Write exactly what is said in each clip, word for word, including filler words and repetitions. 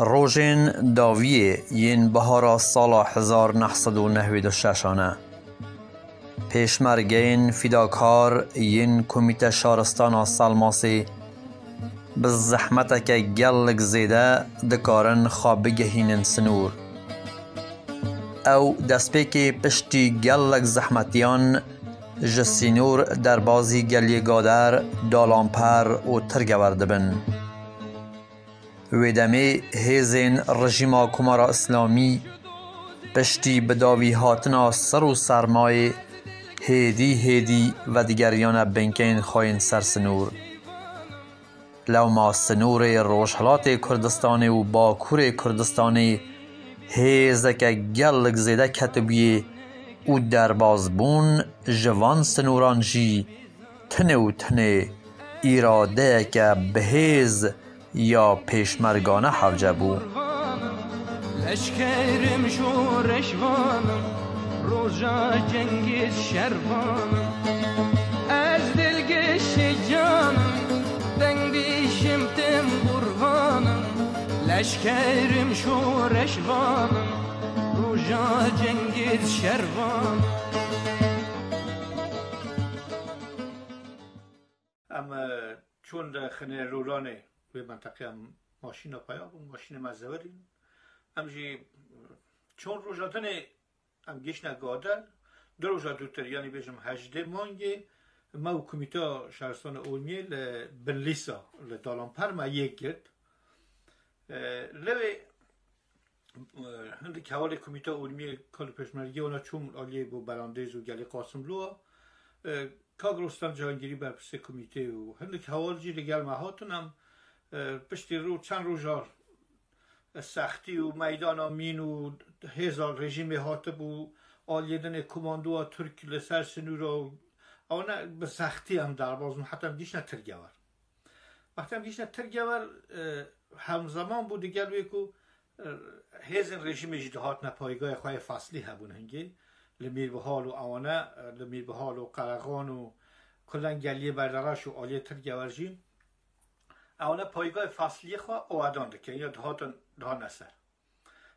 Rojên dawiyê yên bihara sala hezar neh sed û newid û şeş an e. Pêşmergeyên fîdakar yên Komîte Şaristana Selmasê bi zehmeteke gelek zêde dikarin xwe bigihînin sinûr. Ew destpêkê piştî gelek zehmetiyan ji sînor derbazî Geliyê Gader, Dalanper û Tirgewer dibin. Wê demê hêzên rejîma Komara Îslamî piştî bidawî hatina ser û sermayê hêdî hêdî vedigeriyane binkeyên xwe yên ser sinûr. Lewma sinûrê Rojhilatê Kurdistanê û Bakurê Kurdistanê hêzeke gelek zêde ketibûyê û derbazbûn ji van sinûran jî tinê û tinê îradeyeke bihêz ya pêşmergane hewce bû. Leşkerim şoreşvanim, roja cengiz şervanim. Ez dilgişî canim, deng dişim tim qurbanim. Leşkerim şoreşvanim, roja cengiz şervanim. Em, e, çûn li Xinê Lûlanê wê menteqeya maşîna peya bûn, maşînê me zewerîn. Em jî, e, çûn roja dinê em gihiştine Gader, du roja dûtir, yanî bêjim hejdê mangê, me û Komîteya Şaristana Urmiyê li Binlîsa, li Dalanper me yek girt. E, lewê Hindik hevalê Komîta Urmiyê kal û pêşmergê wana çûn aliyê bo Berandêz û Gelî Qasimlû a. E, Kak Rostem Cihangîrî berpirsê komîtê û hindik heval jî li gel me hatin. Em, e, piştî ro-, çend roja sextî û meydana mîn û hêza rejîmê hatibû, aliyê dinê komandoya Tirk li ser sinûra û ewana bi sextî em derbas bûn, heta em gihiştine Tirgewer. Wextê em gihiştine Tirgewer, e, hemzeman bû digel wê ku, e, hêzên rejîmê jî dihatine paygayê xwe yê feslî hebûn hingê. Li Mîrbihal û ewane, e, li Mîrbihal û Qeregan û kulen geliyê Berdereş û aliyê Tirgewer jî ewane paygayê fesliyê xwe awedan dikin ya dihatin, dihatine ser.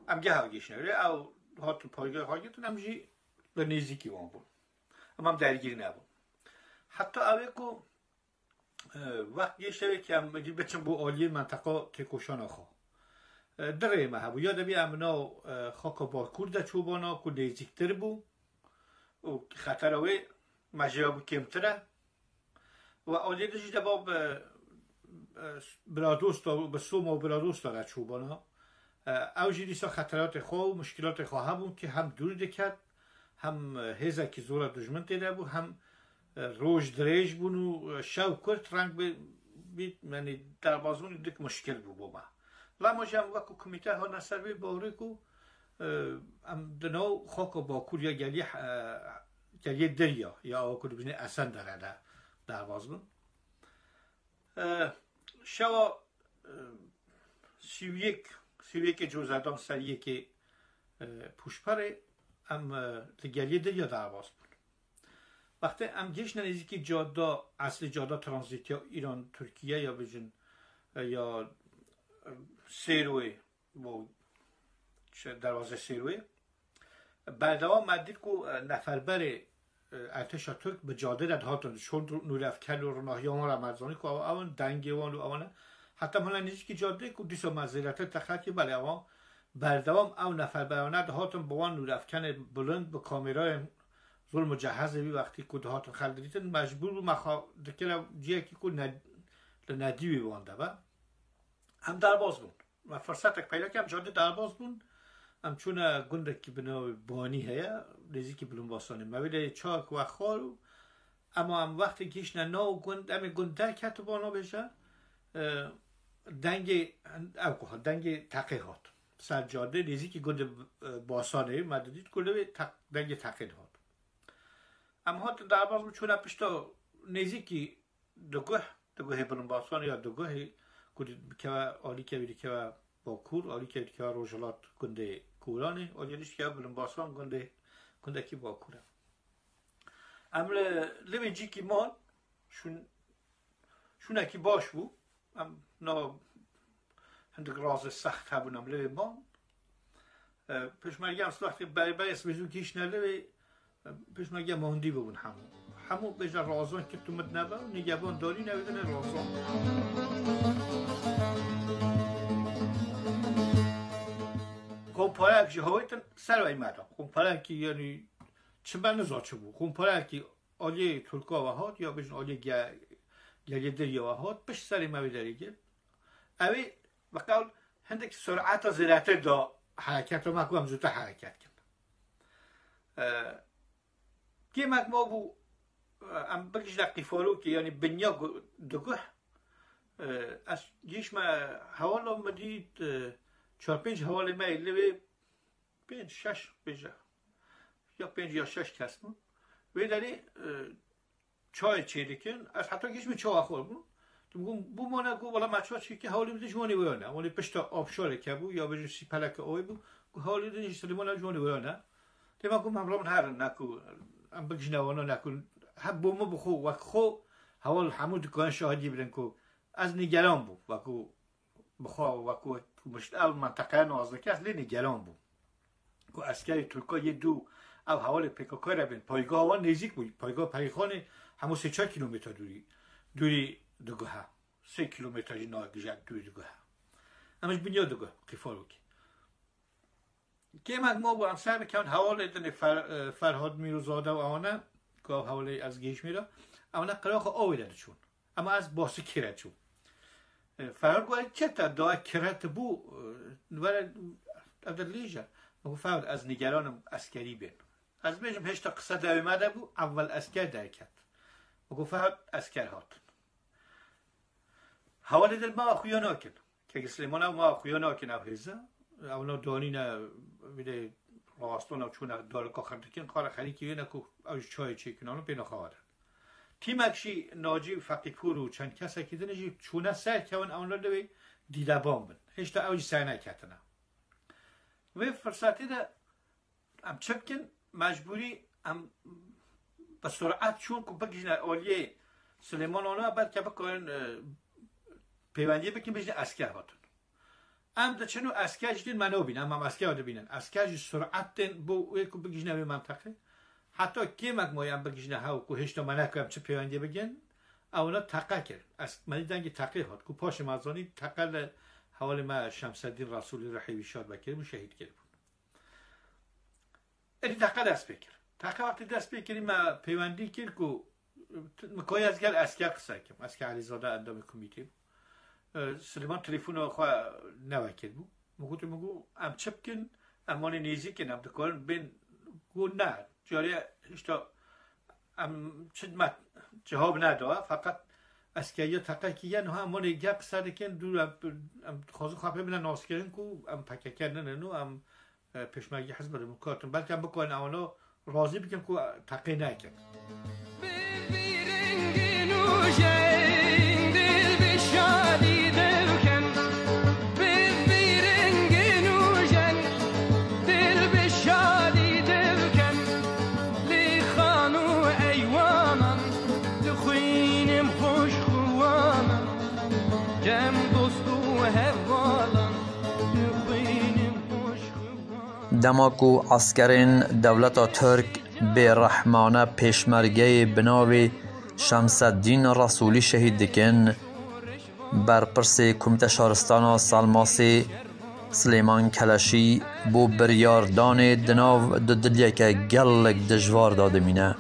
Em geha gihiştine wê, ew hatin paygayê xwe girtin, em jî li nêzîkî wan bûn. Em, em dergîr nebûn. Heta ew ê ku E, wext gihişte wê ke em biçin bo aliyê menteqa têkoşana xwe. E, du rê me hebû. Ya dibî em nav, e, xaka Bakur de çûbana ku nêzîktir bû û xetera wê me jê ya bû kêmtir e. Û aliyê din jî deba bi, e, Biradosta, bi Soma û Biradosta re çûbana. E, ew jî dîsa xeteratê xwe û muşkilatê xwe hebûn ki hem dûr diket, hem, e, hêzekî zor e dijmin tê de bû, hem, e, roj dirêj bûn û, e, şev kurt reng bi, bi, yanî derbazbûnê dik muşkil bû bo me. Lema jî em wekî komîte hatine ser vê bawerê ku, e, em di nav xaka Bakur ya geliyê, e, geliyê Dirya ya awa ku dibêjin Esendere de derbaz bin. E, şewa, e, sî û yek, sî û yekê Cozedan ser yekê, e, Pûşperê em, e, li geliyê Dirya derbas bûn. Wextê em gihiştine nêzîkî cada, eslî cada tranzît ya Îran, Tirkiye ya bijin, e, ya, e, Sêroyê, bo, çi, derwazê Sêroyê. Berdewam me dît ku, e, neferberê, e, ertêşa Tirk bi cadê de dihatin, şol nûrefken û rinahiya wan re me zanî ku ew, ew in, dengê wan û ewan e. Heta me hene nêzîkî cadê ku dîsa me zêdetir teqet kir, belê ewan berdewam ew neferberane dihatin bi wan nûrefkenê bilind, bi kamêrayên zor mucehezê wî wextî ku dihatin xelk didîtin, mecbûr bû me xwe dikire cihekî ku ne-, li nedî wî wan de be. Em derbas bûn. Me firsetek peyda kir, em cadê derbas bûn. Em çûne gundekî bi navê Banî heye, nêzîkî Bilimbasonê. Me wê de çawa ku we xwar û ema em wextê gihiştine nav gund, em ê gund derketibana bêje, e, dengê, ew ku hat, dengê teqê hat. Ser cadê, nêzîkî gundê, e, Basanê, me didît ku lewê teq-, dengê teqê dihat. Em hatin derbas bûn, çûne pişta nêzîkî Duguh, Duguhê Bilimbasan ya Duguhê ku dikeve, alîkevî dikeve Bakur, alîkevî dikeve Rojhilat gundê Koranê, alîkevî dikeve Bilimbasan gundê, gundekî Bakur e. Em li, li vê cîkî man, şûn-, şûnekî baş bû. Em na Hindik razê sext hebûn em li wê ban. E, pêşmergeyan wextê berê berê sibê zû gihîştine li wê, e, pêşmergeyan mehundî bûbûn hemû. Hemû bêje razan kir tu min nebe û nîgeban danîne wê dinê razan. Kompareyek ji hawêtin ser wê me de. Kompareyekî, yanî, çi me niza çi bû. Kompareyekî aliyê Turka ve hat, ya bêjin aliyê ge-, geliyê derya ve hat, pişt serê me wê derê girt. Ew ê, bi qewl, hindek sureta zêdetir da hereketa me ku em zûtir hereket kin. E, kêmek ma bû, e, em bigihîjine Qîfarokê, yanî binya gu-, diguh. E, ez gihîşme hewala min dît, e, çar pênc hewalê me yê li wê pênc, şeş bêje. Ya pênc ya şeş kes bûn. Wê derê, e, çayê çêdikin. Ez heta gihîşme çawa xwar bûn. Digotin, bû mane ku, wela me çawa çêkir, hewlê min dît ji wanê wira ne. Wanê pişta avşareke bû, ya bêjin sîpeleke awê bû. Ku hewlê din ji Silêmana ji wanê wira ne. Dema ku em re min herin, ne ku em bigihîjine wana, ne ku heb bo min bi xwe, wek xwe, hewal hemû dikarin şahidî bidin ku ez nîgeran bûm. Wek ku bi xwe, wek ku muşt-, ev menteqeya nazdike, ez lê nîgeran bûm. Ku eskerê Tirka yê dû ev hewalê P K K re bên, paygeha wan nêzîk bû. Paygeha Perîxanê hemû sê çar kîlometre dûrî, dûrî diguhe. Sê kîlometre jî nagije dûrî diguhe. Em ji binya diguh, Qîfarokê. Kêmek ma bû em ser bikevin hewalê dinê Fer-, e, Ferhad Mîrozade û ewane, ku ew hewlê ez gihîşmî re, ew ne qiraxa awê de diçûn. Ema ez basî kire çûm. E, Ferhad got, "Çi te da kire tu bû, e, were ev de lêje." Min got, "Ferhad, ez nîgeran im, eskerî bên." Ez bêjim, hêşta qise dewê me de bû, ewwel esker derket. Min got, "Ferhad, esker hatin." Hewalê din me xuya nakin. Kekê Silêman ew ma xuya nakin ev hêze. Ew na danîne vîdê rawastan ew çûne darika xerdikin, xara xerîkî wê ne ku ew ji çayê çêkin, ew pê naxewa de. Tîmek jî Nacî û Feqîpûr û çend kesekî din jî çûne ser kewin ew na li wê dîdeban bin. Hêşta ew jî ser neketine. Wê firsetê de em çi bikin? Mecbûrî em bi surat çûn ku bigihîjine aliyê Silêmanana, belke bikarin, e, pêwendiyê bikin, bêjin esker hatin. Em diçin û esker jî tên me nabînin, em, em esker dibînin. Esker jî surat tên bo wê ku bigihîjine wê menteqê. Heta kêmek maye em bigihîjine hew ku hêşta me neke em çi pêwendiyê bigin. Ewna teqe kir. Ez, me dî dengê teqê hat. Ku paşê me zanî teqe li hewalê me Şemseddîn Resûlî rihê wî şad be kiribû, şehîd kiribûn. Êdî teqe dest pê kir. Teqe wextê dest pê kirî me pêwendî kir ku, min kayî ez gel esker qise kim. Esker Elîzade endamê komîtê bû. E, Silêman telefona xwe newekiribû. Min gotiye, min got, "Em çi bikin? Em wanê nêzîk in, em dikarin bên." Got, "Ne, carê hişta em çi me cihab neda, feqet eskeriya teqekî ye, niha em wanê gel qise dikin, dû em, em dixwazin xwe pê bine naskirin ku em P K K ninin û em, e, pêşmergî Hizba Demokrat in. Belke em bikarin ewana razî bikin ku teqê nekin." Bi vî rengî nûjen dil bi şadî dewken. Bi vî rengî nûjen dil bi şadî dewken. Li xan û eywanan, li xwînim xweş xwanan. Cem dost û hevalan, li xwînim xweş xwanan. Dema ku eskerên dewleta Tirk bêrehmane pêşmergeyê bi navê Şemseddîn Resûlî şehîd dikin, berpirsê Komîte Şaristana Salmasê Silêman Keleşî bo biryardanê di nav dudilyeke gelek dijwar de dimîne.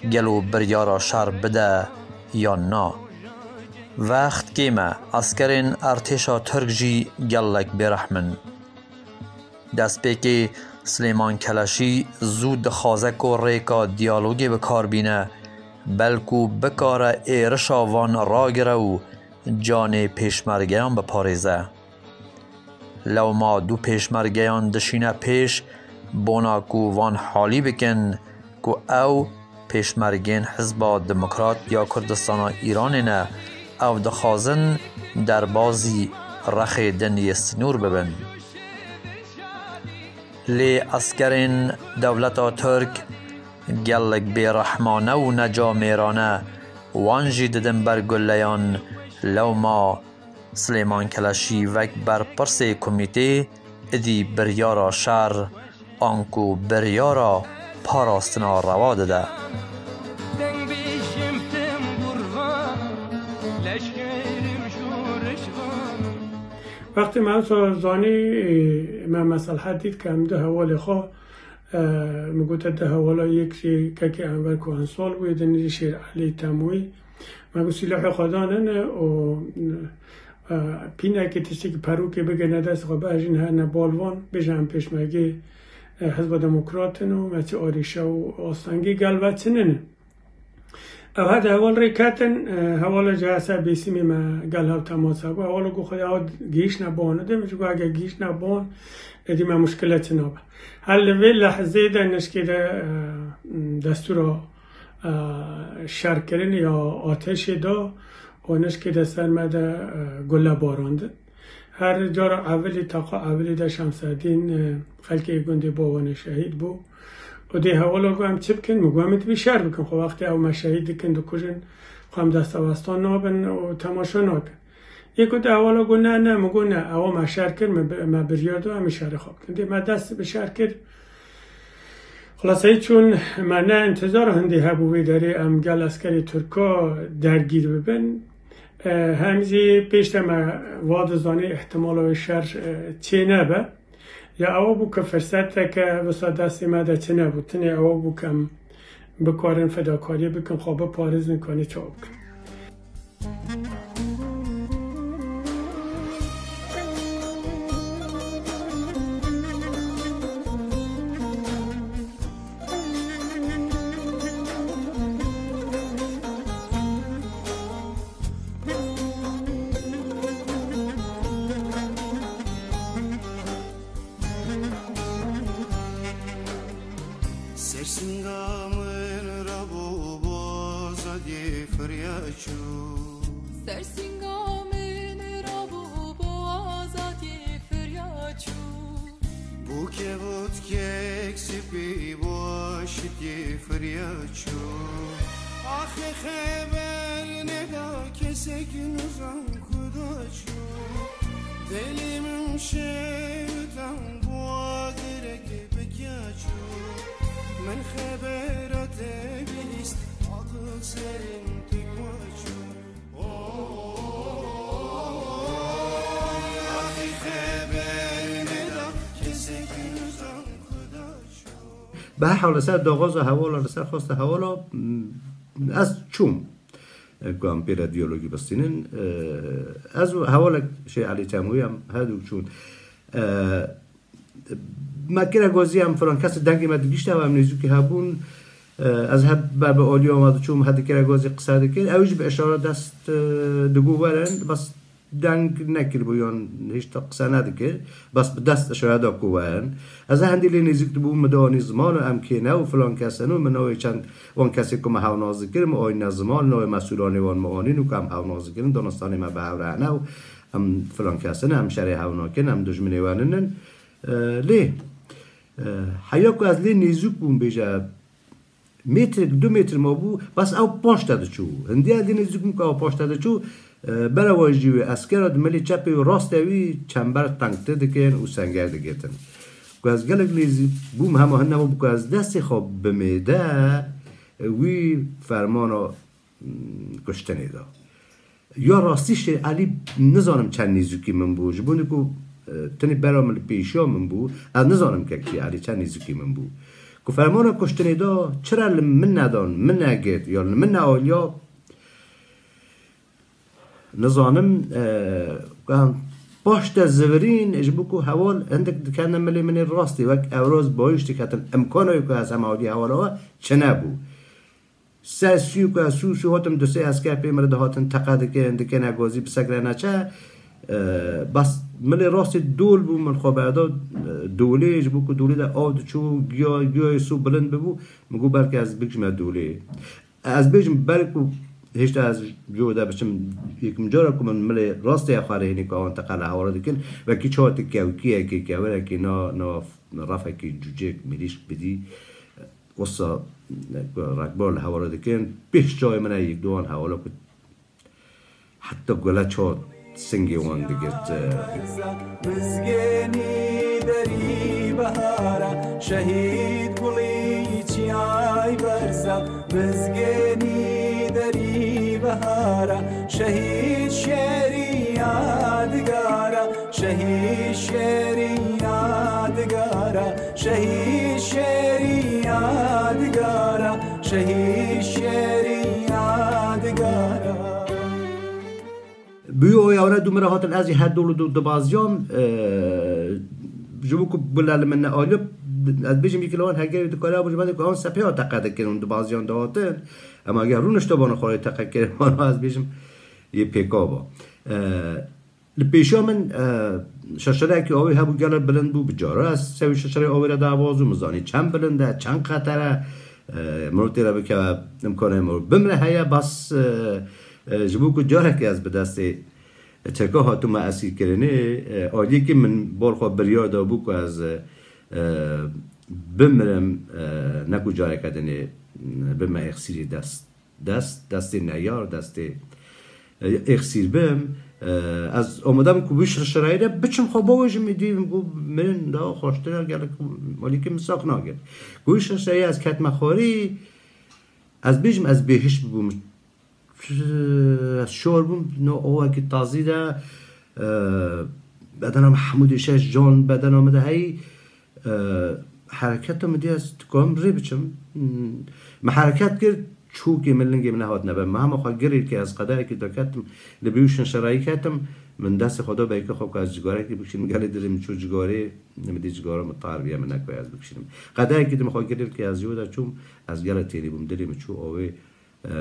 Gelo biryara şer bide yan na? Wext kêm e, eskerên ertêşa Tirk jî gelek bêrehm in. Destpêkê Silêman Keleşî zû dixwaze ku rêka diyalogê bi kar bîne, belkû bikare êrişa van ragire û canê pêşmergeyan biparêze. Lewma du pêşmergeyan dişîne pêş, bona ku van halî bikin ku ew pêşmergên Hizba Demokrat ya Kurdistana Îranê ne, ew dixwazin derbazî rexê din yê sinûr bibin. Lê eskerên dewleta Tirk gelek bêrehmane û necamêrane wan jî didin ber guleyan, lewma Silêman Keleşî wek berpirsê komîtê êdî biryara şer anku biryara parastina rewa dide. Wextê me wisa zanî, me meselhet dît ke em du hevalê xwe, e, min gote du hevala yek jî kekê Enver ku Ensal bû, yê din jî Şêr Elî Temwî. Me got, sîlahê xwe danine û, e, pînekê tiştekî perûkê bigihne dest xwe, bihejîne hene balvan, bêje em pêşmergê, e, Hizba Demokrat in û me çi arîşe û astengî gel ve çi nîne. Ev her du heval rê ketin, e, hevala C S A Bêsîmê me gel hev temasa bû. Hevala got, Xwedê ew gihîştine ban, dê min jî got, eger gihîştine ban, êdî me muşkile çi nabe. Her li vê lehzê de nişkê de, e, destûra, e, şerkirinê ya ateşê da û nişkê de ser me de, e, gule barandin. Her cara evilî, taqa evilî de Şemsedîn, e, xelkê gundê Bawanê şehîd bû. Û dê hevala got, em çi bikin? Min got, em ê divê şer bikin. Xwe wextê ew me şehîd dikin, dikujin, xwe em destewestan nabin û temaşe nakin. Yek û du hevala got, ne, ne, min got, ne, ewa me şer kir, me bi-, me biryar da, em ê şerê xwe bikin. Dê me dest bi şer kir. Xulaseyî çûn, me ne intizar hindî hebû vê derê em gel eskerê Tirka dergîr bibin. E, hem jî pêş de me va dizanî îhtimala wê şer, e, çê nebe. Ya ewa bû ke firseteke wisa destê me de çi nebû, tinê ewa bû ke em bikarin fedakariyê bikin, xwe biparêzin, kanî çawa bikin. Sersinga min rabû, bo azadiyê firya çû. Sersinga min rabû, bo azadiyê firya çû. Bû kevûtkek spî, bo aşitiyê firya çû. Axê xeber neda, kesek nizan kuda çû. Delî min şewtan, bo adirek bikya çû. Min xebera te bihîst, aqil serên te kua çû. Bi her hal li ser daxwaza hevala, li ser xwesta hevala, m, ez çûm. Ku em pê re diyalogî bistînin. E, ez û hevalek Şêr Elî Temwî em her du çûn. E, Me kire gozî em filan kesî dengê me digişte, em nêzûkî hebûn. E, ez hep ber bi alîya me diçûm, hedi kire gozî qise dikir. Ew jî bi îşare dest, e, digot werin. Bes deng nekiribû yan hêşta qise nedikir. Bes bi dest îşare da ku werin. Ez ê hendî lê nêzîk dibûm, min dianî ziman û em kê ne û filan kes in û min navê çend wan kesê ku me hewnas dikir, min anîne ziman, navê mesûlanê wan min anîn û ku em hewnas dikirin, danistanê me bi hev re hene û em filan kes in, em şerê hev nakin, em dijminê we nînin. E, lê, e, heya ku ez lê nêzûk bûm, bêje, mêtrek, du mêtr mabû, bes ew paş te diçû. Hindiya lê nêzûk bûm ku ew paş te diçû, e, berewa jî wê eskera di milê çepê û rastê wî çember tengtir dikin û senger digirtin. Ku ez gelek nêzîk bûm, hema hin nebû ku ez destê xwe bimêde, e, wî fermana, mm, kuştinê da. Ya rastî Şêr Elî nizanim çend nêzîkî min bû. Ji bo ku, e, tenê bera min li pêşiya min bû, ez nizanim kek Şêr Elî çend nêzîkî min bû. Ku fermana kuştinê da, çira li min nedan, min negirt, ya li min nealiya, nizanim, e, ku em paş te zivirîn, ji bo ku heval hindik dikene milê min ê rastî, wek ewroz bayîş diketin, imkana ku ez hema alî hevala we çi nebû. Ser sû ku ez sû sû hatim, du sê esker pê min re dihatin teqe dikin, dikene gazî bi sekre neçe. E, bas milê rastê dol bû, min xwe berda, e, dolê, ji bo ku dolê de av diçû, giya, giyayê sû bilind bibû, min got belkî ez bigihîjime dolê. Ez bêjim ber ku hêşta ez cû de biçim, yekim cara ku min milê rastê xwe re hênî ku ewan teqe li hewara dikin, wekî çawa tu kewkiyekê, kewirekê na, na refekê cûcêk, mirîşk bidî, Wisa ku rekbar li hewara dikin, pêş çavê min e yek duan hewala ku heta gule çar singê wan digirtin. Mizgênî derî behara, şehîd gulî çiyay berza. Mizgênî derî behara, şehîd şêrî yadigara. Şehîd şêrî yadigara. Şehîd şêrî yadigara. Şehîd şêrî yadigara. Bi wî awre dû min re hatin, ez jî her dol û dol dibaziyan, e, ji bo ku bila li min nealib, ez bêjim yekî li wan hegerê dikare bû, ji ber ku ewan sepê hate qedekirin û dibaziyan dihatin. Ema gel rûnişte bana xwarê teqe kirin, wana ez bêjim yê pêka ba. E, li pêşiya min, e, şeşereyekî awê hebû, gelek bilind bû, bi cara ez sewî şeşereyê awê re derbaz bûm, zanî çend bilind e, çend xeter e. E, mirov tê re bikeve, imkanê mirov bimre heye, bas, e, e, ji bo ku carekê ez bi destê Tirka hatime esîrkirinê, e, aliyekî min bal xwe biryar dabû ku ez, e, e, bimirim, e, ne ku careke dinê, e, bime êxsîrî dest, dest, destê neyar, destê, e, êxsîr bim. E, ez amade bim ku wî şirşirayî de biçim xwe bawêjim, îdî bû mirin daha xweştir e, gelek aliyekî min sax nagir. Ku wî şirşirayî ez ketime xwarî, ez bêjim ez bêhiş bibûm. Ez şor bûm, no awekî tazî de, e, bedena min hemû dî şeş can bedena min de heyî, e, hereketa min dî ez dikarim rê biçim. Hmm, min hereket kir, çûkê min lingê min nehat nebe. Min hema xwe girê ke ez qedayekî de ketim, li bî û şinşerayî ketim, min destê xwe da beyke xwe ku ez cigarekî bikişînim, gelê dilê min çû cigarê, min dî cigara min tar bûye, min nekwe ez bikişînim. Qedayekî din xwe girê ke ez ji wê de çûm, ez gelek têrî bûm, dilê min çû awê. Em,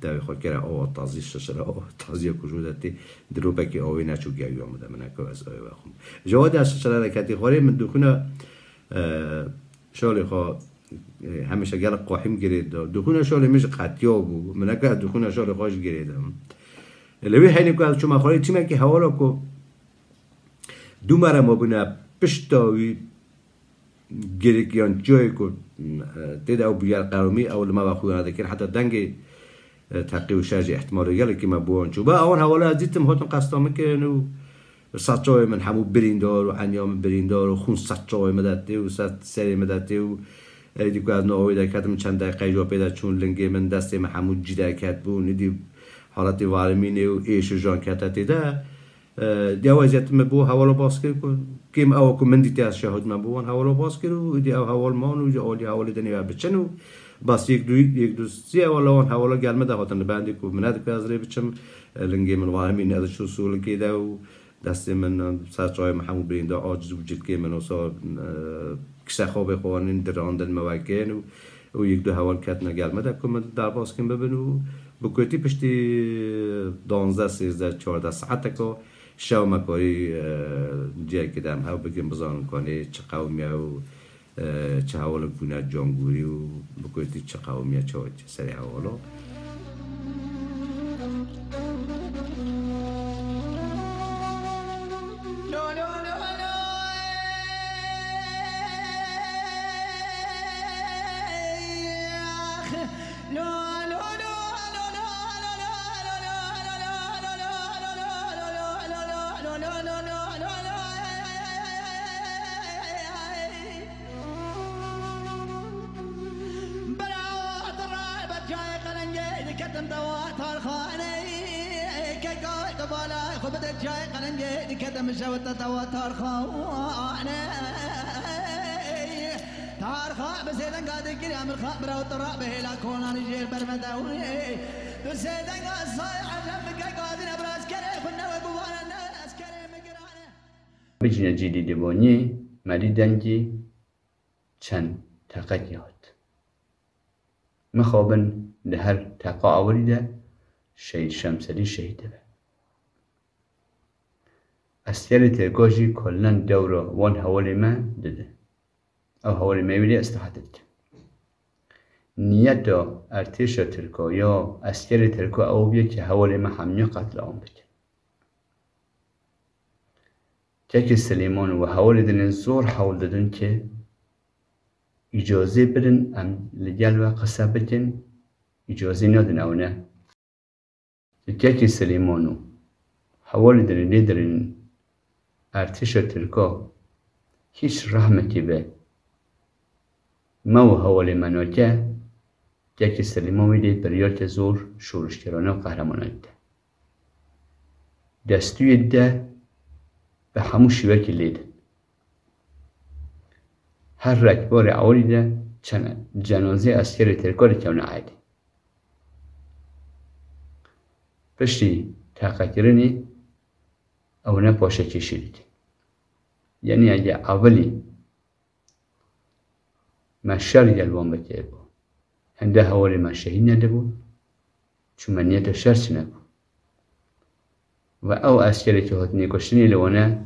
tevê xwe kere awa tazî şişire, awa tazî ya ku ji de tê dilopekî awê neçû gewiya min de, min nekew ez awê vexwim. Ji wadê ez şişire de ketî xwarê, min dûxuna, e, şalê xwe, e, hemîşe gelek qahîm girê de. Dûxuna şalê min ji qetiya bû. Min neke ez dûxuna şalê xwe ji girê de. Li wê heynê ku ez çûme xwarê, tîmekî hewala ku dû me re mabûne pişta wî, girêk yan ciyayê ku, e, tê de ew bûyer qewimî, ew li me ve xwîna dikin, heta dengê, e, teqî û şer jî ihtimalê gelekî me bi wan çû. Ba ewan hewala ez dîtim, hatin qesta min kirin û saçawê min hemû birîndar û eniya min birîndar û xûn saçawê min de tê û ser serê min de tê û êdî ku ez navê de ketim çend deqeyê ji pê de çûn lingê min, destê min hemû cî de ketbûn, êdî haletê varimînê û êş û jan kete tê de. E, diya weziyet me bo hewala bas kir ku kêm ewa ku min dîtiye ez şahid me bo wan hewala bas kir û êdî ew hewal man û ji alî hewalê dinê we biçin û bas yek du, yek du sî hewala wan hewala gel me de hatin li bendê ku min nedike ez rê biçim, e, lingê min wa hemî nediçû sûlikê de û destê min ser çavê min hemû birînda aciz û cilkê min wisa, e, kişe xwe bê xwe wan dirandin me wekin û û yek du heval ketine gel me de ku min derbas kin bibin û bi kotî piştî danzdeh, sêzdeh, çardeh saeteka şev me karî, e, ciyekê de em hev bigin, bizanin kanê çi qewimiye û, e, çi hewalek bûne cangûrî û bi kotî çi qewimiye, çawa çi serê hewalo. Bera te re be cayê qelengê diketim dewa tarxanê. Keka te bala xwe bide cayê qelengê diketim ji te dewa tarxanê. Tarxa bi sêdenga dikir emirxa bira te re bi hêla kolanî jêr berme dewrê. Tu sêdenga say elem bike gazine bir eskerê xwe newe bivane ne eskerê min girane. Bicîne cî dîdîbonî, merî dengî çend teqekî hat. Mixabin di her teqa awirî de Şehîd Şemselî şehîd dibe. Eskerê Tirka jî kolnen dewra wan hewalê me didin. Ew hewalê me wî lê îstirahet dikin. Niyeta ertêşa Tirka ya eskerê Tirka ew bûye ke hewalê me hemiya qetliam bikin. Kekê Silêman û hewalê din ê zor hewl didin ke îcazê bidin em li gel we qise bikin, îcazê nadin ew ne. Kekê Silêman û Hevalê dirênê dirên erdhişa Tirka hîç rehmetî be me û hevalê me nake, kekê Silêman wî dê biryarke zor şorişgerane û qehremanane dide. Destûyê dide bi hemû şîwekî lê din. Her rekbarê ewilî de çend cenazeyê eskerê Tirka dikevne erdê. Piştî teqekirinê ew ne paşekêşî dike. Yanî eger ewilî me şer gel wan bikiribû, hinde hevalê me şehîd nedibûn, çû me niyeta şer çi nebû. Ve ew eskerê ke hatine kuştinê li wane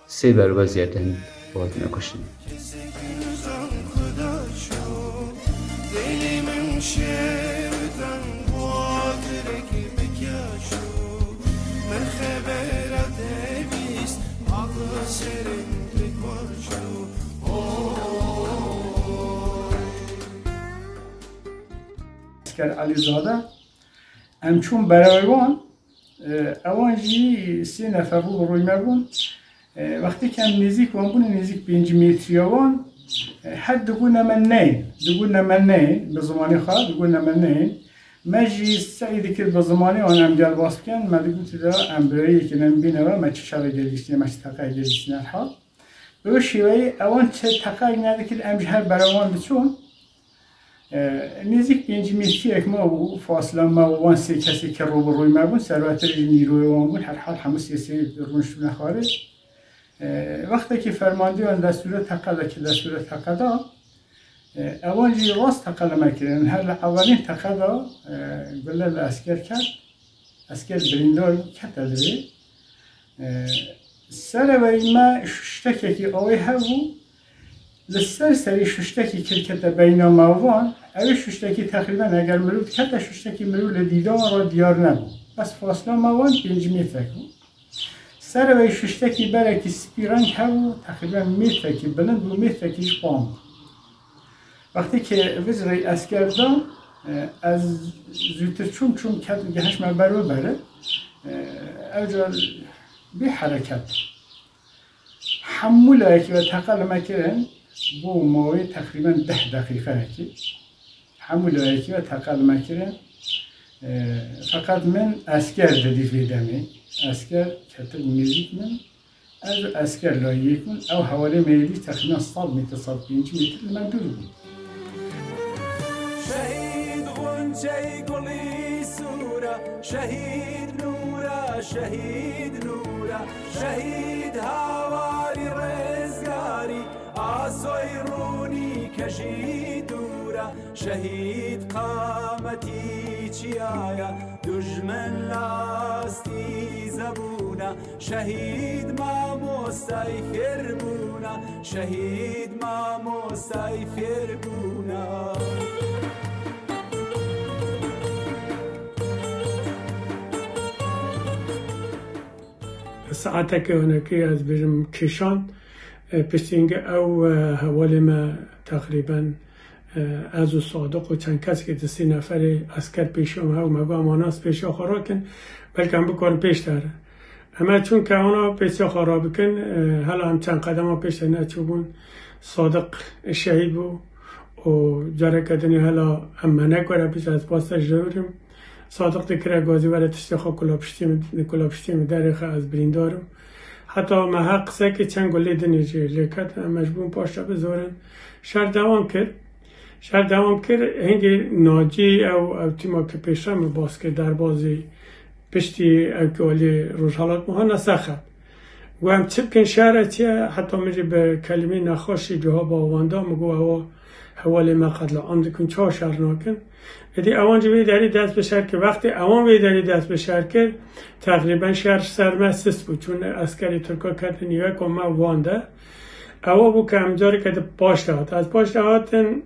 sê berba zêdetir hatine kuştinê. Esker Elîzade, em çûn berevê wan, e, ewan jî sê nefer bû, bi rûy me bûn. E, wextê ke em nêzîk wan bûn, nêzîk pêncî metriya wan, e, her digûne me neyên, digûne me neyên, bi zimanê xwe digûne me neyên. Me jî seyî dikir bi zimanê wan em gel bas bikin, me digot de em birayê yekê ne em bîne we, me çi şerê gelîştine, me çi teqe gelîştine her hal. Bi wê şêweyê ewan çi teqeyek nedikir, em ji her berewan diçûn. E, nêzîk pêncî metriyek mabû, fasila me û wan sê kesê ke rû bi rûy me bûn, serwetir jî nîroyê wan bûn, herhal hemû sê sê rûniştibûne xwarê. E, wextekî fermandeyan destûrê teqe de, ki destûrê teqe da, e, ewan jî rast teqe li me kirin. Her li ewelîn teqe de, e, gule li esker ket. Esker birîndar bû, kete divê. E, sereveyî me şuştekekî awê hebû, li ser serî şuştekî kir kete beyna me û van, ew ê şuştekî teqrîben eger mirov dikete şuştekî mirov li dîdan re diyar nebû. Bes fasila me wan pêncî metrek bû. Sereveyî şuştekî berekî spî reng hebû, teqrîben metrekî bilind bû, metrekî ji pan bû. Wextê ke vizrey esker da, e, ez zûtir çûm, çûm ket gehiştme ber û bere. E, ew car bê hereket. Hemû layekî ve teqe li me kirin, bo mawê teqrîben deh deqîqeyekî. Hemû layekî ve teqe li me kirin. E, feqet min esker didî vê demê. Esker ketibû nêzîk min. Ez û esker layî yek bûn, ew hevalê me yê dî teqrîben sed metre, sed pêncî metre li me dûr bûn. Şehîd Xunçey gulî sûra, şehîd nûra, şehîd nûra, şehîd hawarî rêzgarî, asoy rûnî kejî dûra, şehîd qametî çiyaya, dujmin lastî zebûna, şehîd mamostay fêrbûna, şehîd mamostay fêrbûna. Saeteke hinekî ez bêjim kêşan, e, piştî hingê ew, e, hevalê me teqrîben, e, ez û Sadiq û çend kesekî di sê neferê esker pêşiya me hebû, me got, "Ema nas pêşiya xwe rakin, belkî em bikarin pêş de herin." Em çûn ke wana pêşiya xwe rabikin, e, hela em çend qedema pêş de neçûbûn. Sadiq şehîd bû û careke dinê hela em me nekire pêş, ez pasta ji dewr im. Sadiq dikire gazî were tiştê xwe kula piştî min, kula piştî min derêxe, ez birîndar im. Heta me her qisekê çend gulê dinê jê lê ket, em mecbûr paşta bizorin. Şer dewam kir. Şer dewam kir, hingê Nacî ew, ew tîma ke pêşre min bas kir, derbazî piştî ew ke alî Rojhelat Muhana Sexet. Got, "Em çi bikin, şere çi ye?" Heta min jî bi kelîmê nexweş jî cewaba wan da, min got, "Ewa hevalê me qetliam dikin, çawa şer nakin?" Êdî ewan jî vê derî dest bi şer kir. Wextê ewan vê derî dest bi şer kir, teqrîben şer ser me sist bû. Çûn eskerê Tirka ketin nîveka me û wan de. Ewa bû ke em careke di paş de hat. Ez paş de hatin,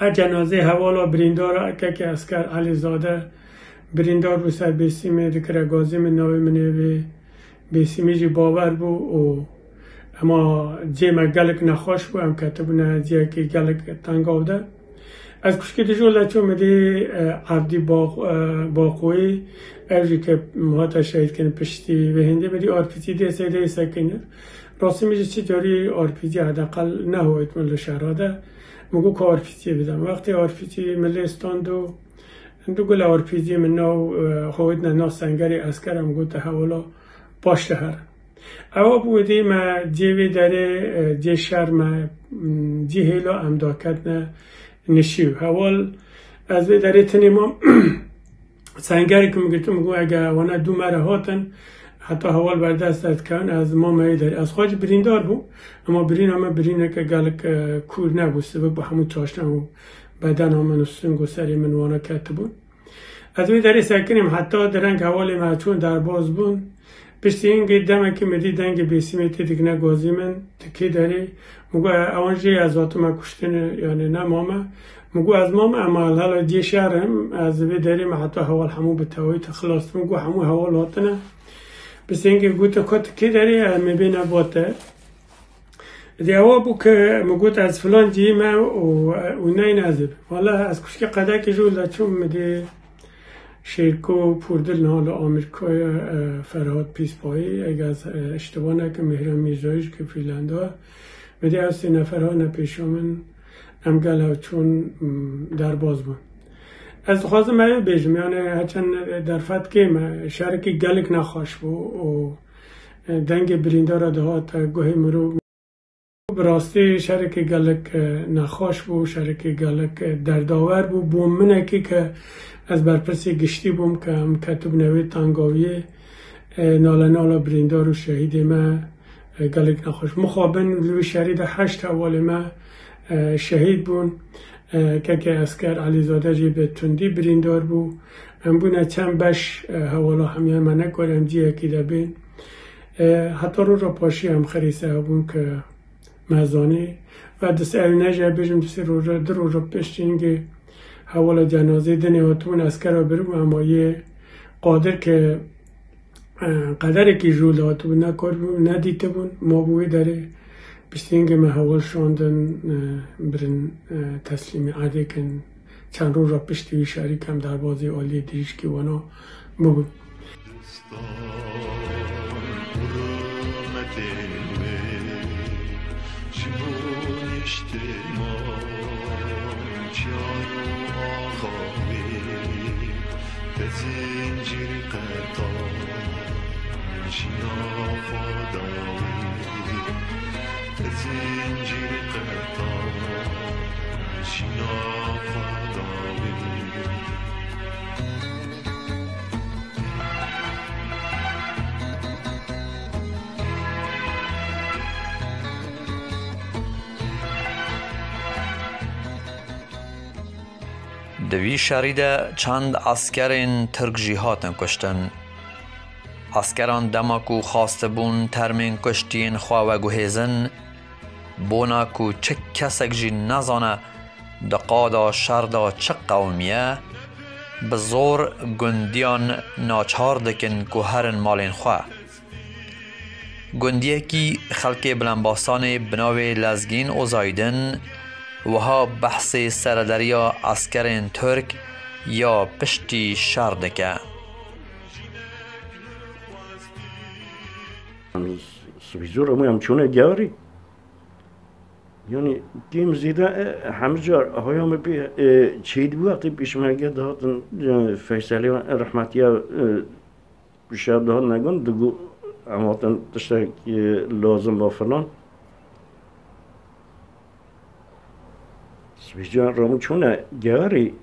e cenazê hevala birîndara, kekê esker Elîzade, birîndar bû ser Bêsîmê, dikire gazî min, navê min ê vê Bêsîmî jî bawer bû û ema cê me gelek nexweş bû, em ketibûne ciyekî gelek tengav de. Ez kuşkê dijî wele çûm, min dî, e, Evdî Baq-, e, Baqoyî, ev jî ke hate şehîd kirin piştî vê hindê, min dî R P G dê sê dê sekine. Rastî min jî çi carî R P G hedeqel nehoyt min li şehra de. Min got ku R P G bidim. Wextê R P G min lê stand û du gule R P G min nav, e, hoytine nav sengerê esker, em gote hewala paş de here. Ewa bû dî me cê vê derê, e, cê şer me, m, cî hêla em daketine nişî û hewal ez vê derê tenê mam. Sengerê ku min girtin, min got, ege wana dû me re hatin, heta hewal berdest ez dikevin, ez mame yê derê. Ez xwe jî birîndar bûm, ema birîna me birîneke gelek, e, kûr nebû, sivik bû, hemû çaşna û bedena min û sing û serê min wana ketibûn. Ez wê derê sekinîm, heta dereng hevalê me çûn derbas bûn. Piştî hingê demekî min dî dengê Bêsîmê tê dikine gazî min, ti kê derê? Min got, ewan jê ez hatime kuştinê, yanî nema me. Min got, ez mame, ema hala cê şer im, ez vê derê me heta hewal hemû bi tewayî te xilas. Min got, hemû hewal hatine. Piştî hingê gote, ku ti kê derê? Em ê bêne ba te. Dê ewa bû ke min got, ez filan cihî me û, û neyne ez ê bim. Wala ez kuşkê qedekê ji wila çûm, min dê Şêrko Pûrdil niha li Amerîkayê, e, Ferhat Pîspayî, ege ez, e, îştiba nekim, Mîhran Mîrzayî jî ke Fîlanda. Min dê ew sê nefer hane pêşa min, em gel hev çûn, m, derbas bûn. Ez dixwazim ew bêjim, yani heçend derfet kêm e, şerekî gelek nexweş bû û, e, dengê birîndara dihate guhê mirov. Bi rastî şerekê gelek, e, nexweş bû, şerekê gelek, e, derdawer bû. Bo minekî ke ez berpirsê giştî bûm ke em ketibûne wê tengaviyê, e, nale nala birîndar û şehîdê me, e, gelek nexweş. Mixabin li wî şerî de heşt hevalê me, e, şehîd bûn. E, kekê esker Elîzade jî bi tundî birîndar bû. Em bûne çend beş, e, hewala hemiyan me nekar em ciyekî de bên. E, heta roja paşî em xerîse hebûn ke me zanî. Ve di sê, ew ne jî bêjim, di sê roja, du roja piştî hingê hewala cenazê dinê hatibûn eskera biribû, ema yê Qadir ke, e, qederekî ji wî hatibû, nekaribû, nedîtibûn, mabû wê derê. Piştî hingê me hewal şandin, e, birin, e, teslîmî erdê kin. Çend roja piştî wî şerî kem derbazî aliyê dirîşkî wana bûbûn. Di vî şerî de çend eskerên Tirk jî hatin kuştin. Eskeran dema ku xwestibûn termên kuştiyên xwe veguhêzin, bona ku çi kesek jî nezane di qada şer de çi qewimiye, bi zor gundiyan naçar dikin ku herin malên xwe. Gundiyekî xelkê Bilembasanê bi navê Lezgîn Ozaydin wiha behsê serederiya eskerên Tirk ya piştî şer dike. Sibî zor hemû em çûne gewarî. Yani kêm zêde, e, hemî car haya min pê, e, çêdibû wextê pêşmerge dihatin, e, Feyselê rehmetiya, e, şer dihat negon, digo em hatin tiştek, e, lazim ba filan. Sibî car hemû çûne gewarî.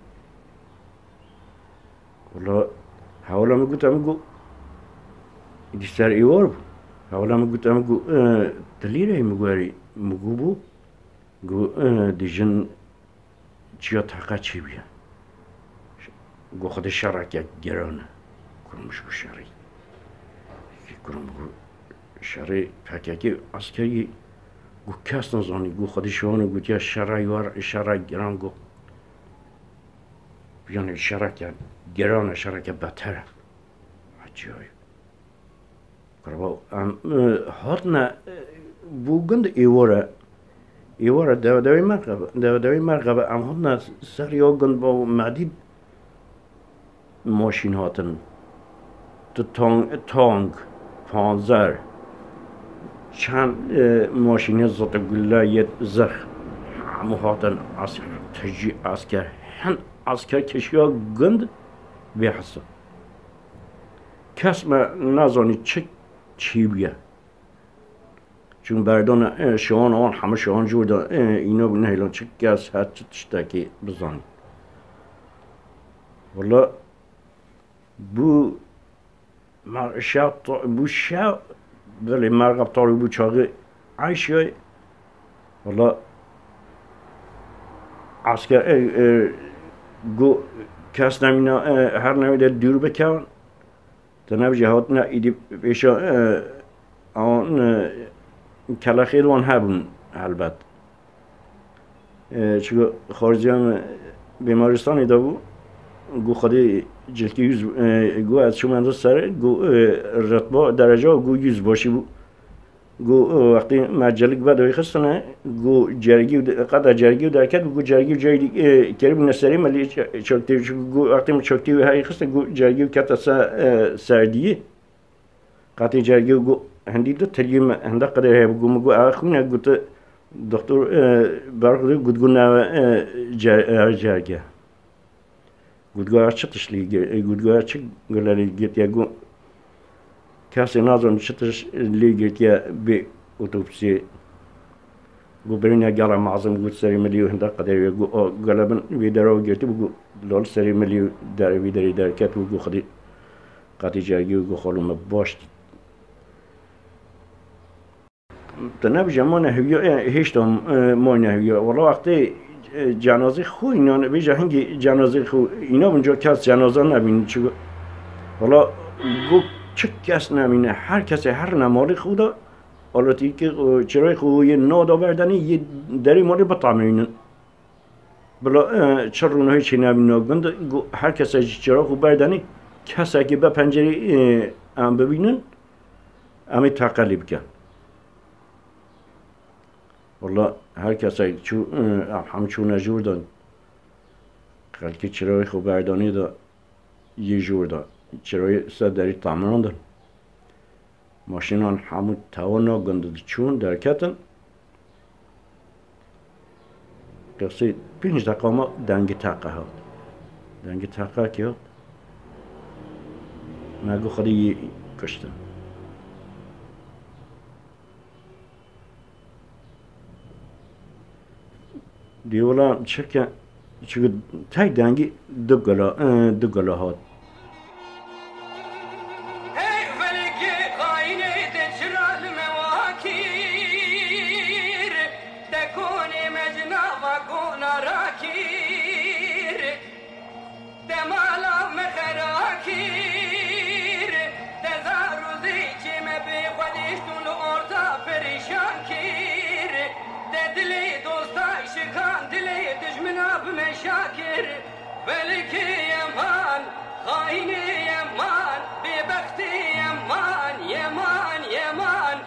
Wala, hewla min got, em got, di ser êwar bû. Hewla min got, em got, e, tu lîreyî, min got, erê, min got bû. Got, e, di jin çiya teqe çêbûye. Got, Xwedê şereke giran e. Kurmiş got şerî. Kurim got, şerê P K K eskerî got, kes nizanî, got, Xwedê şiwan e, gotiya şerê war, şerê giran got. Yani şereke giran e, şereke beter e. Acayip. Qurba, em, e, hatine, e, bo gund êwar e. Êwara dewe dewê Merxebe, dewe dewê Merxebe em hatine ser ya gund ba Medîd maşîn hatin. Tu tang, tang, panzer, çend, e, maşînê zitigulle yê zirx hemû hatin es-, tijî esker, hin esker kişiya gund bê hesab. Kes me nezanî çi çî bûye. Çun berdana, e, şewan wan hemû şewan jûr da, e, îna bû nehêlan çi kes her çi tiştekî bizanî. Wala bû mer-, şew ta-, bû şew, belê merxeb tarî bû çaxî eyşiyay. Wala esker, e, e, gu kes nemîna, e, her newê de dûr bikevin. Te nebijî hatine îdî pêşa, e, an, e, kelexê wan hebûn helbet. E, çigo xarijiya me bêmaristanê de bû, gu Xwedê cilkî yüz, e, gu ez çûme ser, gu, e, retba dereca gu yüz başî bû. Gu, e, wextê me celik vedayê xistine, gu cergî û de-, qeda cergî û derket bû, gu cergî û cayî dî, e, keribûne serê me lê ç-, çaktê, gu wextê me çaktê wê herî xiste, gu cergî û kete se-, e, serdiyê. Qatê cergê û gu hindî du tiliyê me hinde qeder heye bû, gu min gu ew xwîne, gu tu doktor, e, berxwedê, gu gu newe, e, cer-, e, cerge. Gu gu ew çi tişt lê gi-, e, gu gu ew çi gule lê girtiye, gu kesê nazan çi tişt lê girtiye bê otopsiyê. Gu birîne gela mezin got serê milî û hinde qederê wê got, o, gele bin vê dera girtî bû, got lal serê milî û derê vê derê derket û got Xwedê qetî cergî û got xalo me baş dît. Tu nebije mane hêviya, e, hêşta, e, mayne hêviya. Wala wextê, e, cenazê xwe înan, vêca hingê cenazê xwe îna bin ca kes cenaza nebîn. Çi, wala got çi kes nemîne. Her kesê her ne malê xwe de. Alatîkê, e, çirayê xwe yê nada berdenê yê derê malê bitemînin. Bila, e, çi rûnahî çê nebî nagund, gu her kese jî çira xwe berdenê, kesekê be pencerê, e, em bibînin, em ê teqelî bikin. Wala her kesek çû, e, em hem çûne jûr dan. Xelkê çirayê xwe berdanê de yê jûr da. Çirayê ser derî temirandin. Maşînan hemû tewana gund diçûn, derketin. Qisî pênc deqa ma dengê teqe hat. Dengê teqekê hat. Me got Xwedê yê kuştin. Dî wila çirke, çirke tek dengî du gula, e, du gula hat. Hey felekê xayinê, te çira li me wa kir? Te konê me ji nava kona rakir. Te mala me xera kir, te zar û zêçê me bê xwedêşt û li orta perîşan kir. Te dilê dosta şikan, dilê dijmina bi me şa kir. Felekê yeman, xayinê yeman, bêbextê yeman, yeman, yeman.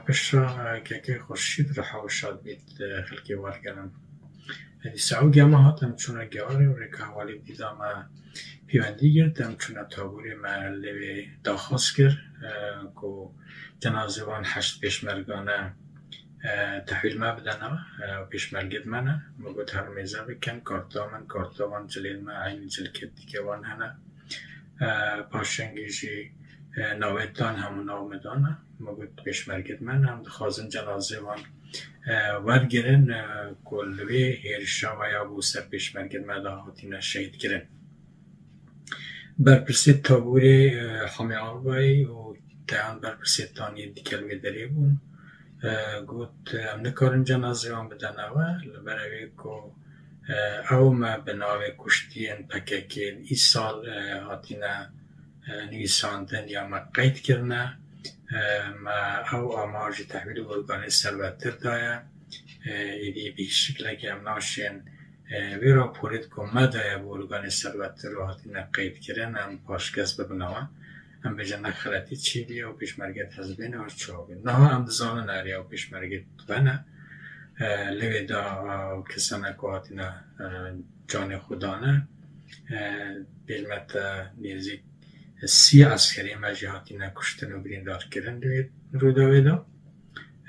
Piştre kekê Xurşîd reha û şad bît, xelkê wergerin. Dîsa ew gema hat, em çûne gewarê û rêka hewalî dîda me pêwendî girt, em çûne tabûrê me lê wê daxwaz kir, e, ku cenazê wan heşt pêşmergane, e, tehwîl me bidene, e, pêşmergê me ne. Me got her mêze bikin, karta min, karta wan cilên me, eynî cilkê dike wan hene. E, paşengî jî, e, navê dan hemû nav me dane. Me got pêşmergê me ne, em dixwazin cenazê wan, e, wergirin, e, ku li wê hêrişa we ya bû ser pêşmergê me de hatine şehîd kirin. Berpirsê tabûrê, e, Hamî Albayî û deyan berpirsê taniyê dike li wê derê bûn. E, got, em nikarin cenazê wan bidene we, li ber evê ku, e, ew me bi navê kuştiyên P K K îsal, e, hatine, e, nivîsandin ya me qeyd kirine. E, me ew amar ji tehwîl û organê servettir daye. E, êdî bi hîç şiklekî em naşên E, vê raporê ku me daye bi organê serwettir û hatine qeydkirin, em paşkes bibinawe. Em bêjin ne xeletî çêbûye û pêşmerge di hizbê ne û çawa bû. Niha em dizanin erê ew pêşmerge di vene. E, li wê de, e, kesane ku hatine, e, canê xwe dane. E, bêjme te nêzîk sî eskerê me jî hatine kuştin û birîndarkirin di wê rûdawê de.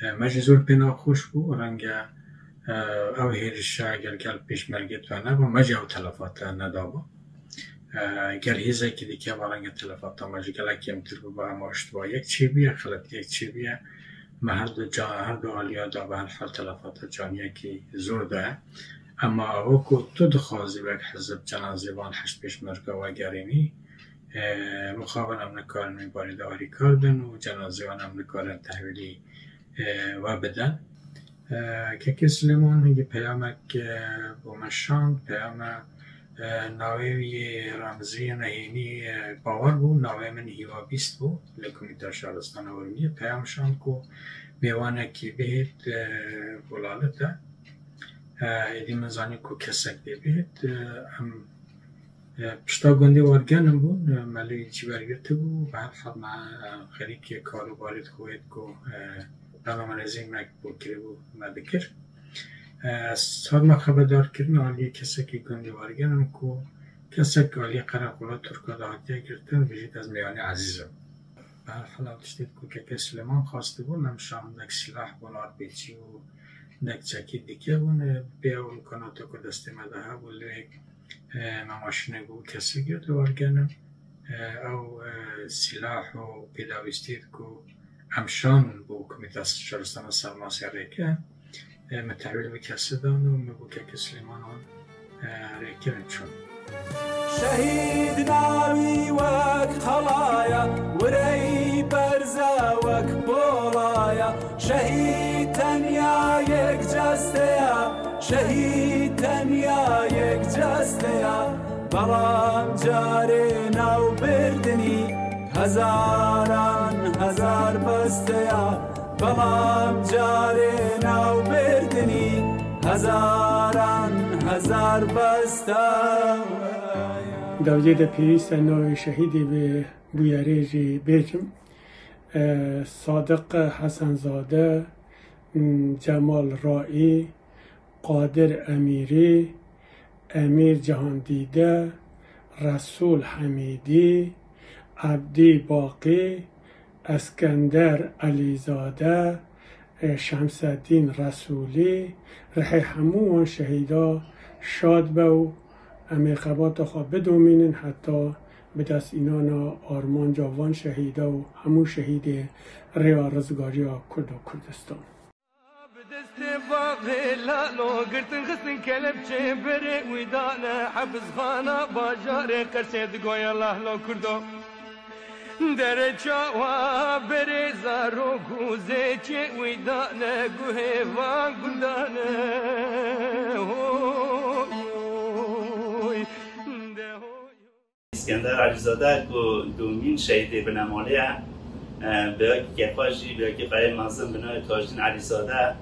E, me jî zor pê nexweş bû, renge, e, ew hêrişa gel gel pêşmergê tune bû, me jî ew telefata nedabû. E, gel hêzekî dike, va renge telefata me jî gelek kêmtir bû, ba ema îştibayek çêbûye, xeletiyek çêbûye. Me her du ca-, her du aliya da bi her hal telefata caniyekî zor de. Ema ew ku tu dixwazî wek hizib cenazê van heşt pêşmerge vegerînî, e, mixabin em nikarin wî barî de alîkar bin û cenazê wan em nikarin tehwîlî, e, we bidin. E, Kekê Silêman hingî peyamek, e, bo me şand, peyame, e, navê wî yê remzî nehênî, e, Bawer bû, navê min Hîwa Bîst bû, li Komîta Şaristana Urmiyê. Peyam şand ku mêvanekî bihêt, e, bolalit e. E, êdî min zanî ku kesek dê bihêt, e, em E, pişta gundê Wargenim bûn, e, me li wî cî wergirtibû, bi her hal me, e, xerîkê kar û barê di xwe yê ku, e, dema me nêzîk me bo kiribû me dikir. E, ez hat me xeberdar kirin aliyê kesekî gundê Wargenim ku kesek aliyê qereqola Tirka de hatiye girtin, bijît ez mêvanê ezîz im. Bi her hal ew tiştê ku Keke Silêman xwestibû, me şand dek sîlah bûn, arpêçî û dek çekî dike bûn, e, bi pê ew îmkanata ku destê me de hebû, lê e, me maşînek û kesê girt li Wargenim. E, ew, e, sîlah û pêdawîstî ku em şan bo Komîta Şaristana Sermasê rêke, e, me tehwîl vê kesê dan û me bo Keke Silêman wan, e, rêkirin çûn. Şehîd navî wek qalaya, wireyî berze wek polaya. Şehîd tenya yek ceste ya, şehîd tenya yek ceste ya. Belam carê nav birdinî, hezaran hezar beste ya. Belam carê nav birdinî, hezaran hezar beste ya. Dawiyê de pêwîst e navê şehîdê bi bûyerê jî bêjim. E, Sadiq Hesenzade, m, Cemal Raî, Qadir Emîrî, Emîr Cihandîde, Resûl Hemîdî, Ebdî Baqî, Eskender Elîzade, e, Şemseddîn Resûlî, rihê hemû wan şehîda şad be û em ê xebata xwe bidomînin heta bi dest înana armanca van şehîda û hemû şehîdê rêya rizgariya Kurd û Kurdistan. Bi destê baxê lalo girtin xistin kelepçê berê wî dane hepizxana bajarê Qersê digoya lahlo Kurdo. Dere çawa berê zarok û zêçê wî dane guhê van gundane. Hoy, hoy, de hoy. Îskender Elîzade ku dûmîn şehîdê binemalê ye, e, bi yakî kefa jî, bi yakî qayê mezin bi navê Tajdîn Elîzade,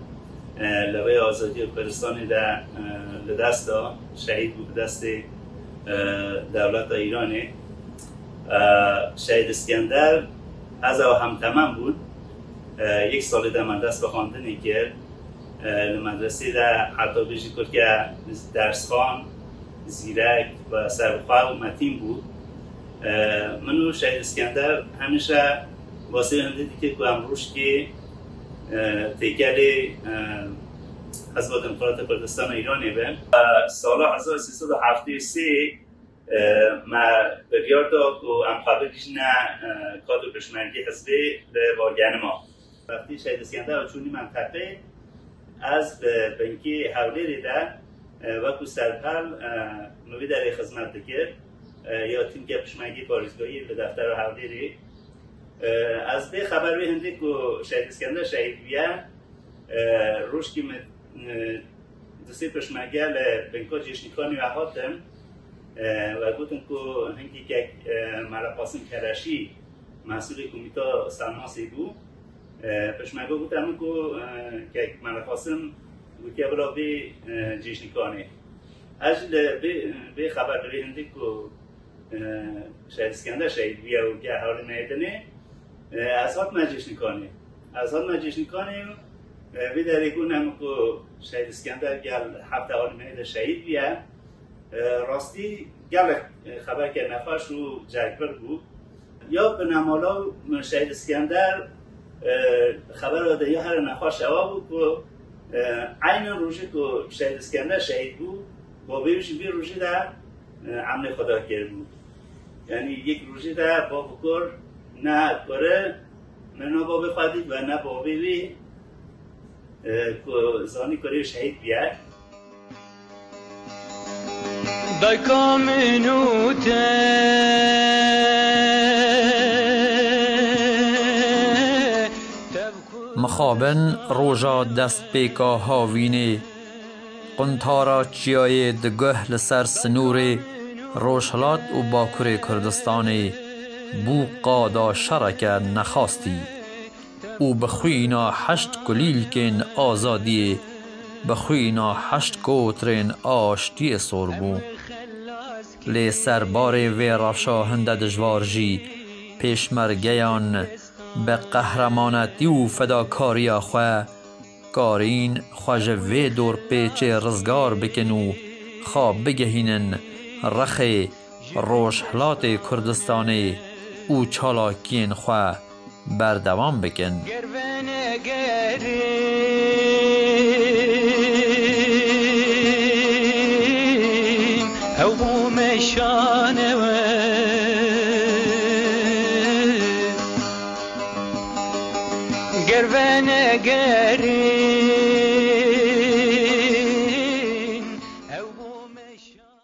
e, li rêya azadiya Kurdistanê de, e, li dest da, şehîd bû bi destê, e, dewleta Îranê. E, Şehîd Îskender, ez ew hemtemem bûn, e, yek salê de me dest bi xwendinê kir. E, li medresê de heta bêjî kurke dersxan, zîrek ve serbixwe û metîn bû. E, min û Şehîd Îskender hemîşe basê hindê dikir ku em rûşkê, e, têkelê, e, Hizba Demokratê Kurdistana Îranê bin. E, sala hezar sê sed û heftê û sê, e, me biryar da ku em xwe bigihîjine, e, kadro pêşmergê hizbê li Wargenima. Wextî Şehîd Îskender çûnî menteqê, ez di binkê Hewlêrê de, e, wekû serhil, e, min vî derê xizmet dikir, e, ya tîmke pişmengî parêzgahî li deftera Hewlêrê. E, ez bê xeber wê hindê ku Şehîd Îskender şehîd bûye, e, rojkî min, e, du sê pişmenge li binka cêşnîkanê we hatin, e, we gotin ku hingî kek, e, Mela Qasim Keleşî, mesûlê Komîta Sermasê bû. E, pişmego gote min ku, e, kek Mela Qasim gotiye bila bê, e, cêşnîkanê. Ez jî li vê, vê xeber, li vê hindî ku, e, Şehîd Îskender şehîd bûye û gel hewlê meydanê, e, ez hatime Cêşnikanê. Ez hatime Cêşnikanê û, e, vê derê gotin min ku Şehîd Îskender gel hevdeh Alî Mehê de şehîd bûye. E, rastî gelek, e, xeberke nexweş û cergbir bû. Ya binemala min Şehîd Îskender, e, xebera de ya here nexweş ewa bû ku, e, eynin rojê ku Şehîd Îskender şehîd bû, bavê wî jî vî rojê de, e, emrê Xweda kiribû. Yanî yek rojê de bav û kur ne kure, ne, ne bavê xwe dît ve ne bavê wî, e, ku zanî kurê wî şehîd bûye. Dayka min û te tev ku Mixabin roja destpêka havînê, quntara çiyayê diguh li ser sinûrê Rojhilat û Bakurê Kurdistanê bû qada şereke nexastî. Û bi xwîna heşt kulîlkên azadiyê, bi xwîna heşt kotirên aştiyê sor bû. Lê serbarê vê rewşa hinde dijwar jî pêşmergeyan bi qehremanetî û fedakariya xwe karîn xwe ji vê dorpêçê rizgar bikin û xwe bigihînin rexê Rojhilatê Kurdistanê û çalakiyên xwe berdewam bikin. Ger venegerîn, ew bû meşane we. Ger venegerîn, ew bû meşane